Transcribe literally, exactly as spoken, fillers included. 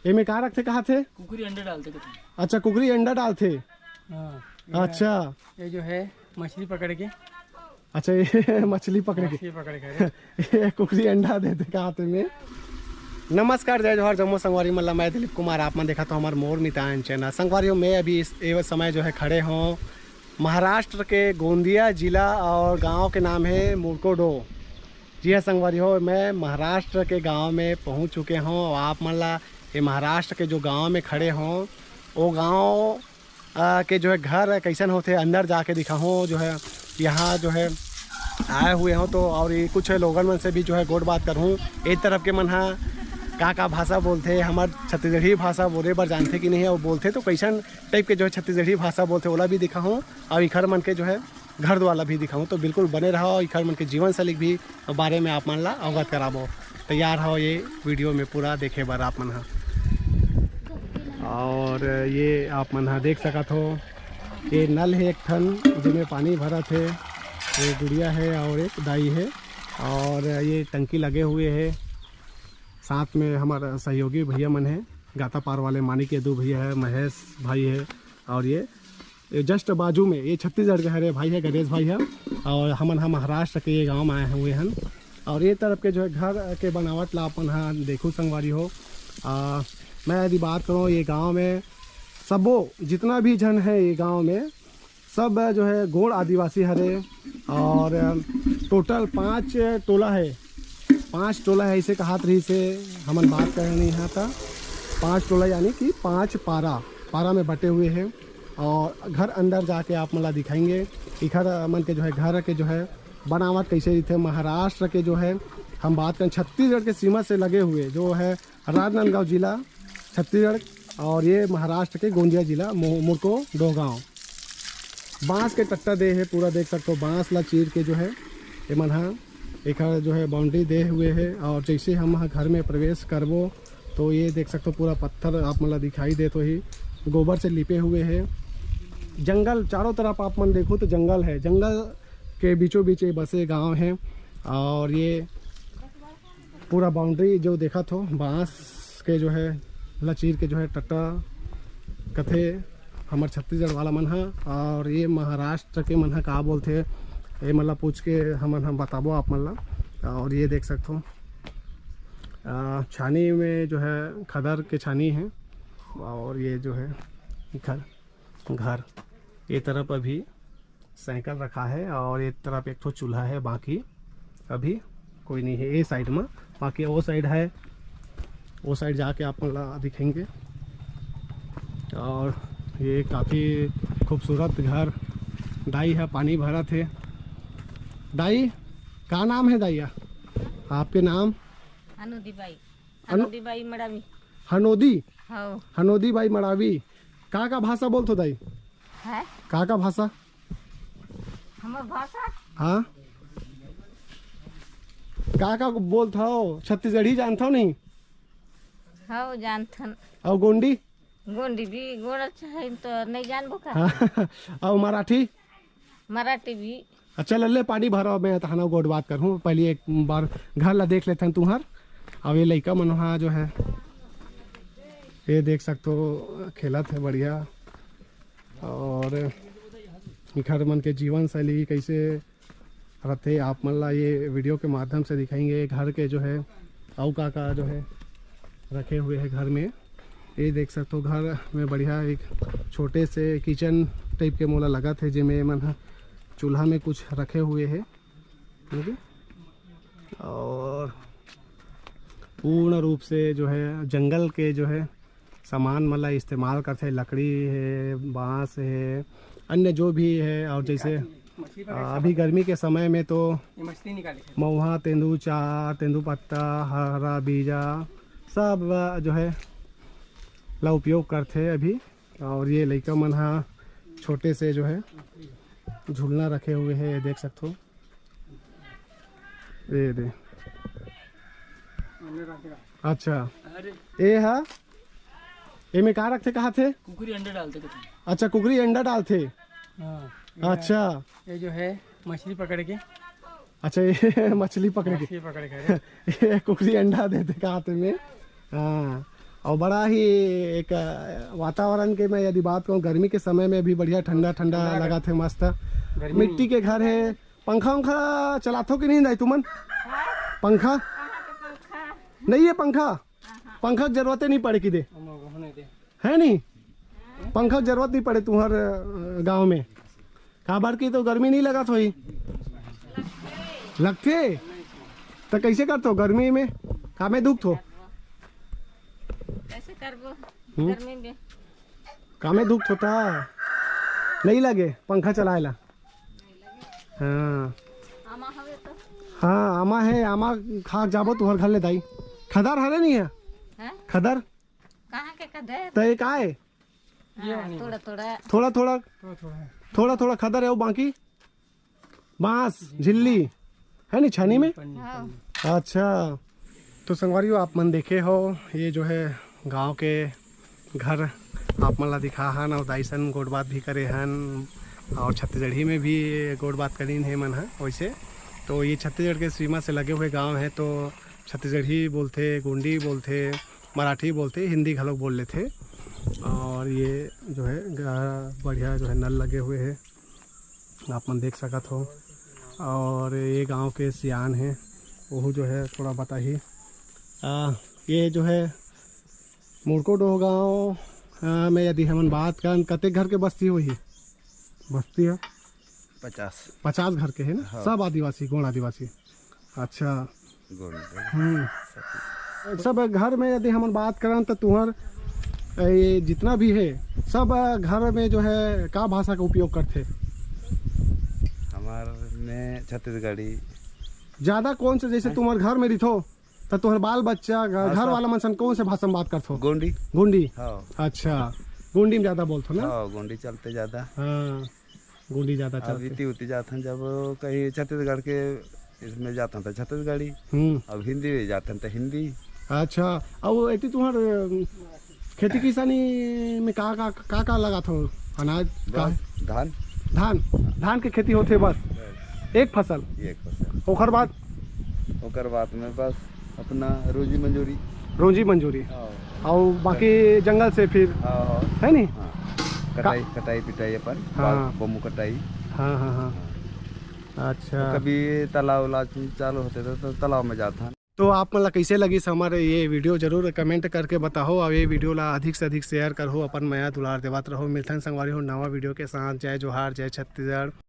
एमे का रखथे, कहा थे? कुकरी अंडा डालथे कथे। अच्छा, कुकरी अंडा डालथे। हाँ, ये अच्छा। ये जो है मछली पकड़ के। अच्छा, ये मछली पकड़ के। मछली पकड़ के, अरे। ये कुकरी अंडा देथे कहा थे में। नमस्कार, जय जोहार, जम्मो संगवारी मन ला। मैं दिलीप कुमार, आप मन देखत हो हमार मोर मितान चैनल। संगवारी हो, मैं अभी इस ये समय जो है खड़े हों महाराष्ट्र के गोंदिया जिला और गांव के नाम है मुरकोडो। जी हाँ संगवारी हो, मैं महाराष्ट्र के गांव में पहुंच चुके हों और आप मन ला ये महाराष्ट्र के जो गांव में खड़े हों, वो गांव, आ, के जो है घर कैसन होथे, अंदर जाके दिखाहूँ। जो है यहाँ जो है आए हुए हों तो, और ये कुछ लोगन मन से भी जो है गोठ बात करहूँ। ए तरफ के मन हा का का भाषा बोलथे, हमर छत्तीसगढ़ी भाषा बोले बर जानथे कि नहीं, और बोलथे तो कैसन टाइप के जो है छत्तीसगढ़ी भाषा बोलथे, ओला भी दिखाहूँ। और इखर मन के जो है घर दुआर ला भी दिखाहूँ। तो बिल्कुल बने रहो, इखर मन के जीवन शैली भी बारे में आप मन ला अवगत कराबो। तैयार हो ये वीडियो में पूरा देखे बर आप मन हा। और ये आप मन हा देख सकत हो, ये नल है एक ठन, जेमे पानी भरत है। ये गुड़िया है और एक दाई है, और ये टंकी लगे हुए है। साथ में हमारा सहयोगी भैया मन है, गाता पार वाले मानिक यदु भैया है, महेश भाई है, और ये ये जस्ट बाजू में ये छत्तीसगढ़ के हरे भाई है, गणेश भाई है, और हमन ह महाराष्ट्र के ये गांव में आए हुए हन। और ये तरफ के जो है घर के बनावट ला अपन ह देखू संगवारी हो। आ, मैं यदि बात करूँ ये गांव में सबो जितना भी झन है ये गांव में, सब जो है गोंड आदिवासी हरे। और टोटल पाँच टोला है, पाँच टोला है, ऐसे कहात रही से हमन बात करनी है था। पाँच टोला यानी कि पाँच पारा, पारा में बटे हुए हैं। और घर अंदर जाके आप मन ला दिखाएंगे, इखर मन के जो है घर के जो है बनावट कैसे रहिथे। महाराष्ट्र के जो है हम बात करें, छत्तीसगढ़ के सीमा से लगे हुए जो है राजनांदगांव जिला छत्तीसगढ़, और ये महाराष्ट्र के गोंदिया जिला मो-, मुरकोडो गांव। बांस के टट्टा दे है पूरा, देख सकते हो बांस ला चीर के जो है ये मन हा एखर जो है बाउंड्री दे हुए है। और जैसे हम ह घर में प्रवेश करबो तो ये देख सकते हो पूरा पत्थर आप मन ला दिखाई देत होही, गोबर से लिपे हुए है। जंगल चारों तरफ आप मन देखो तो जंगल है, जंगल के बीचों बीच ये बसे गांव है। और ये पूरा बाउंड्री जो देखत हो बांस के जो है लचीर के जो है टट्टा कथे हमर छत्तीसगढ़ वाला मन हा। और ये महाराष्ट्र के मन हा का बोलथे, ये मन ला पूछ के हमन हम बताबो आप मन ला। और ये देख सकथो, आ, छानी में जो है खदर के छानी है। और ये जो है घर, घर ये तरफ अभी साइकिल रखा है और ये तरफ एक ठो चूल्हा है, बाकी अभी कोई नहीं है ये साइड में। बाकी वो साइड है, वो साइड जाके आप मन ला दिखेंगे। और ये काफ़ी खूबसूरत घर। दाई है, पानी भरत है। दाई, का नाम है दाइया? आपके नाम? हनोदी बाई। अनु- हनोदी बाई मड़ावी। हनोदी? हाँ। हनोदी बाई मड़ावी। का का भाषा बोलथो दाई? है? का का भाषा? हमर भाषा? हाँ। का का बोलथो? छत्तीसगढ़ी जानथो नहीं? हाँ, जानथन। और गोंडी? गोंडी भी, गोंड अच्छा है तो नहीं जानबो का? हाँ। और मराठी? मराठी भी। अच्छा, ले ले पानी भरो, मैं तहना गोठ बात करहूँ। पहले एक बार घर ला देख लेथन तुहर। अब ये लइका मन वहाँ जो है, ये देख सकते हो, खेलत है बढ़िया। और घर मन के जीवन शैली कैसे रथे, आप मन ला ये वीडियो के माध्यम से दिखाएंगे। घर के जो है, अउ का का जो है रखे हुए हैं घर में। ये देख सकते हो, घर में बढ़िया एक छोटे से किचन टाइप के मोला लगत है, जेमे मन ह चूल्हा में कुछ रखे हुए हैं, ठीक है। और पूर्ण रूप से जो है जंगल के जो है सामान मन ला इस्तेमाल करथे, लकड़ी है, बांस है, अन्य जो भी है। और जैसे, आ, अभी गर्मी के समय में तो ये मछली निकाले थे। महुआ, तेंदू चार, तेंदू पत्ता, हरा बीजा, सब, आ, जो है ला उपयोग करथे अभी। और ये लइका मन हा छोटे से जो है झूलना रखे हुए है, ये देख सकथो। ये दे। अच्छा, अरे। ए हा, एमे का रखथे, कहा थे? कुकरी अंडा डालथे कथे। अच्छा, कुकरी अंडा डालथे। हाँ, ये अच्छा। ये जो है मछली पकड़ के। अच्छा, ये मछली पकड़ के। मछली पकड़ के, अरे। ये कुकरी अंडा देथे कहा थे में। हाँ, और बड़ा ही एक, अ, वातावरण के मैं यदि बात कहूँ, गर्मी के समय में भी बढ़िया ठंडा ठंडा ठंडा लगा थे, मस्त। गर्मी मिट्टी के घर है। पंखा उंखा चलाथो कि नहीं दाई तुमन? पंखा? नहीं है पंखा। पंखा के जरूरत नहीं पड़े कि दे। है नहीं? पंखा के जरूरत नहीं पड़े तुम्हार, अ, गाँव में। काबर की तो गर्मी नहीं लगत होही। लगथे। तो कैसे करथो गर्मी में? कामे दुख थो। कैसे करबो? हम्म? गर्मी में। कामे दुख थो ता। नहीं लगे पंखा चलाए ला। हाँ। आमा हवे तो। हाँ, आमा है, आमा खा जाबो तुहर घर ले दाई। खदर हरे नहीं है? हैं? खदर? कहाँ के खदर? तो एक आए। हाँ, थोड़ा थोड़ा। थोड़ा थोड़ा। थोड़ा थोड़ा। थोड़ा थोड़ा खदर है वो, बाकी बांस, झिल्ली है नी छानी में। हाँ। अच्छा, तो संगवारी हो, आप मन देखे हो, ये जो है गांव के घर आप मन ला दिखा हन, और दाई सन गोठ बात भी करे हन, और छत्तीसगढ़ी में भी गोठ बात करीन हे मन ह वैसे। तो ये छत्तीसगढ़ के सीमा से लगे हुए गांव है, तो छत्तीसगढ़ी बोलथे, गोंडी बोलथे, मराठी बोलथे, हिंदी घलोक बोल लेथे। और ये जो है ग-, बढ़िया जो है नल लगे हुए हैं, आप मन देख सकत हो। और ये गांव के सियान है, वो जो है थोड़ा बताही। आ, ये जो है मुड़को डोह गांव, आ, में यदि हमन बात करन, कतेक घर के बस्ती होही? बस्ती है पचास। पचास घर के है ना, हाँ। सब आदिवासी, गोंड आदिवासी। अच्छा। गोंड। हम्म। सब घर में यदि हमन बात करन तो तुहर, ए, ये जितना भी है, सब घर में जो है का भाषा का उपयोग करथे? हमार में छत्तीसगढ़ी। ज्यादा कौन से, जैसे तुम्हर घर में रिथो, तो तुहर बाल बच्चा, घ-, हाँ, घर सब। वाला मन सन कौन से भाषा में बात करथो? गोंडी। गोंडी? हाँ। अच्छा, गोंडी में ज्यादा बोलथो ना? हाँ, गोंडी चलथे ज्यादा। हाँ, गोंडी ज्यादा अब चलथे। इति उति जाथन, जब कहीं छत्तीसगढ़ के इसमें जाथन तो छत्तीसगढ़ी, हम्म। अब हिंदी में जाथन तो हिंदी। अच्छा, अब एती तुहर, अम, खेती किसानी में का, का, का, का लगाथो अनाज? का? बस धान। धान, धान के खेती होथे बस? बस। एक फसल? एक फसल। ओकर बाद? ओकर बाद में बस अपना रोजी मंजूरी। रोजी मंजूरी। हाँ। और बाकी जंगल से फिर, हाँ, हाँ। है नी? हाँ। कटाई, का- कटाई पिटाई अपन, हाँ। बा-, बम्बू कटाई। हाँ, हाँ, हाँ। अच्छा। तो कभी तालाब उलाब चालू होथे तो, तो तालाब में जाथन। तो आप मन ला कैसे लगिस हमारे ये वीडियो, जरूर कमेंट करके बताओ, और ये वीडियो ला अधिक से अधिक शेयर करो, अपन मया दुलार देवत रहो। मिलथन संगवारी हो नवा वीडियो के साथ। जय जोहार, जय छत्तीसगढ़।